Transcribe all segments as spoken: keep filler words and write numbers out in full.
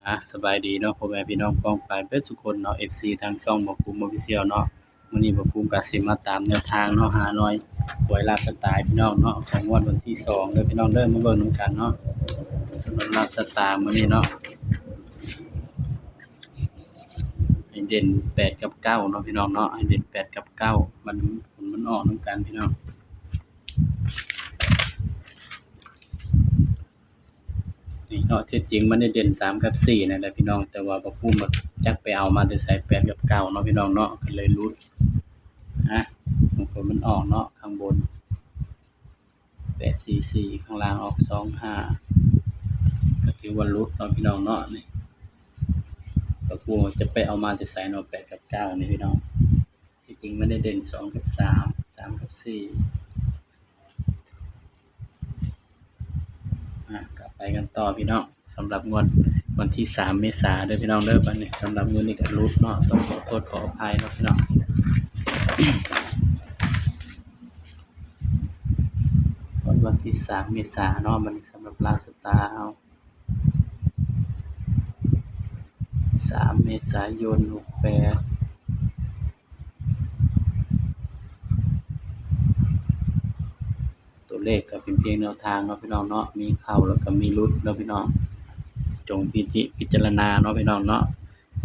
อ่ะ สบายดีเนาะ พ่อแม่พี่น้องป้องปายเบิดสุคนเนาะ เอฟซี ทางช่องบ่าวภูมิ Official เนาะ มื้อนี้บ่าวภูมิก็สิมาตามแนวทางเนาะ หาหน่วยหวยลาวสตาร์พี่น้องเนาะ ของงวดวันที่สองเด้อพี่น้องเด้อ มาเบิ่งนำกันเนาะ สำหรับลาวสตาร์มื้อนี้เนาะ ให้เด่นแปดกับเก้าเนาะพี่น้องเนาะ ให้เด่นแปดกับเก้า มัน ผลมันออกนำกันพี่น้อง นี่เนาะ ที่จริงมันได้เด่นสามกับสี่นั่นแหละพี่น้อง แต่ว่าบ่าวภูมิจักไปเอามาแต่ไส แปดกับเก้าเนาะพี่น้องเนาะ ก็เลยหลุด นะ บางคนมันออกเนาะ ข้างบน แปดสี่สี่ ข้างล่างออก สองห้า ก็ถือว่าหลุดเนาะพี่น้องเนาะ นี่ บ่าวภูมิจะไปเอามาแต่ไสเนาะ แปดกับเก้านี่พี่น้อง ที่จริงมันได้เด่นสองกับสาม สามกับสี่ อ่ะ ก็ไปกันต่อพี่น้อง สำหรับงวดวันที่สามเมษาเด้อพี่น้องเด้อ บัดนี้สำหรับงวดนี้ก็หลุดเนาะ ต้องขอโทษขออภัยเนาะพี่น้อง งวดวันที่สามเมษาเนาะ บัดนี้สำหรับลาวสตาร์เฮา สามเมษายน หกแปด ตัวเลขก็เป็นเพียงแนวทางเนาะพี่น้องเนาะ มีเข้าแล้วก็มีหลุดเนาะพี่น้อง จงพิจิพิจารณาเนาะพี่น้องเนาะ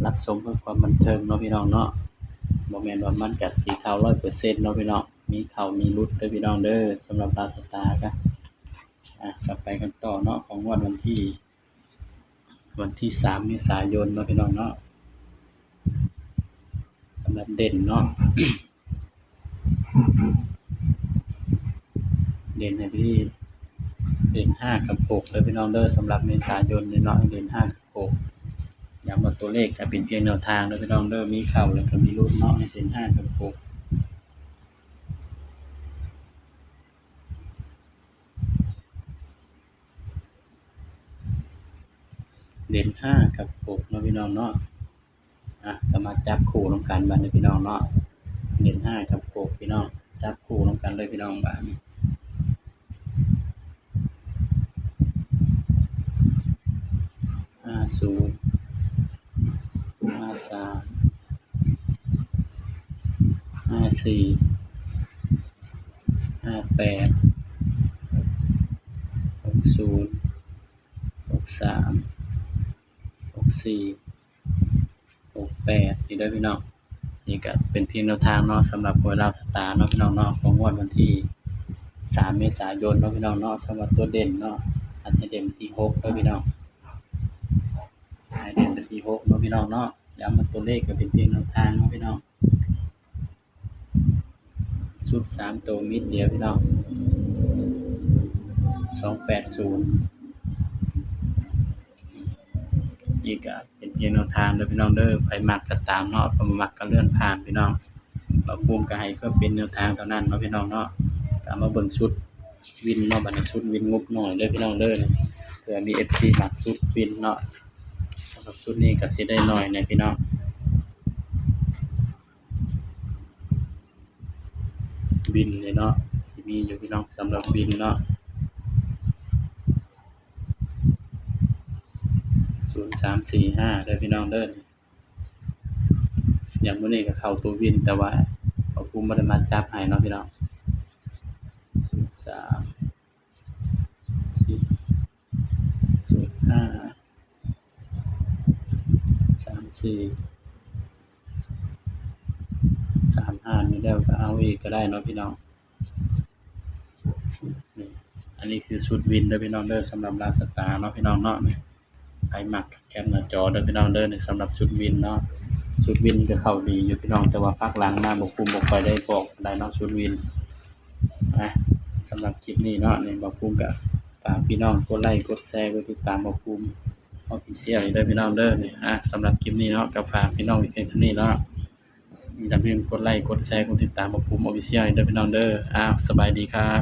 รับชมเพื่อความบันเทิงเนาะพี่น้องเนาะ บ่แม่นว่ามันก็สิเข้าร้อยเปอร์เซ็นต์เนาะพี่น้อง มีเข้ามีหลุดเด้อพี่น้องเด้อ สำหรับลาวสตาร์ก็ อ่ะ ก็ไปกันต่อเนาะ ของงวดวันที่ วันที่สามเมษายนเนาะพี่น้องเนาะ สำหรับเด่นเนาะ เด่นให้พี่ เด่นห้ากับหกเด้อพี่น้องเด้อ สำหรับเมษายนนี้เนาะ เด่นห้ากับหก ย้ำว่าตัวเลขก็เป็นเพียงแนวทางเด้อพี่น้องเด้อ มีเข้าแล้วก็มีหลุดเนาะ ให้เด่นห้ากับหก เด่นห้ากับหกเนาะพี่น้องเนาะ อ่ะ ก็มาจับคู่นำกันบัดนี้พี่น้องเนาะ เด่นห้ากับหกพี่น้อง จับคู่นำกันเลยพี่น้อง บัดนี้ ห้าศูนย์ ห้าสาม ห้าสี่ ห้าแปด หกศูนย์ หกสาม หกสี่ หกแปด นี่เด้อพี่น้อง นี่ก็เป็นเพียงแนวทางเนาะ สำหรับหวยลาวสตาร์เนาะพี่น้องเนาะ ของงวดวันที่สามเมษายนเนาะพี่น้องเนาะ สำหรับตัวเด่นเนาะ อาจจะเด่นที่หกเด้อพี่น้อง ให้เด่นไปที่หกเนาะพี่น้องเนาะ ย้ำว่าตัวเลขก็เป็นเพียงแนวทางเนาะพี่น้อง ชุดสามตัวมิดเดียวพี่น้อง สองแปดศูนย์ นี่ก็เป็นเพียงแนวทางเด้อพี่น้องเด้อ ไผมักก็ตามเนาะ ไผบ่มักก็เลื่อนผ่านพี่น้อง บ่าวภูมิก็ให้เพื่อเป็นแนวทางเท่านั้นเนาะพี่น้องเนาะ ก็มาเบิ่งชุดวินเนาะ บัดนี้ชุดวินงบน้อยเด้อพี่น้องเด้อ เผื่อมี เอฟซี มักชุดวินเนาะ สำหรับชุดนี้ก็สิได้น้อยแหน่พี่น้อง วินนี่เนาะ สิมีอยู่พี่น้อง สำหรับวินเนาะ ศูนย์สามสี่ห้า เด้อพี่น้องเด้อ อย่างมื้อนี้ก็เข้าตัววิน แต่ว่าบ่าวภูมิบ่ได้มาจับให้เนาะพี่น้อง ศูนย์สาม สิบ ศูนย์ห้า สามสี่ สามห้า นี่แล้วก็เอาอีกก็ได้เนาะพี่น้อง นี่ อันนี้คือชุดวินเด้อพี่น้องเด้อ สำหรับลาวสตาร์เนาะพี่น้องเนาะ นี่ ไผมักแคปหน้าจอเด้อพี่น้องเด้อ นี่สำหรับชุดวินเนาะ ชุดวินก็เข้าดีอยู่พี่น้อง แต่ว่าพักหลังมาบ่าวภูมิบ่ค่อยได้บอกปานใดเนาะ ชุดวิน นะ สำหรับคลิปนี้เนาะ นี่บ่าวภูมิก็ฝากพี่น้องกดไลค์ กดแชร์ กดติดตามบ่าวภูมิ Official เด้อพี่น้องเด้อ นี่ อ่ะ สำหรับคลิปนี้เนาะ ก็ฝากพี่น้องไว้เพียงเท่านี้เนาะ อย่าลืมกดไลค์ กดแชร์ กดติดตามบ่าวภูมิ Official เด้อพี่น้องเด้อ อ่ะ สบายดีครับ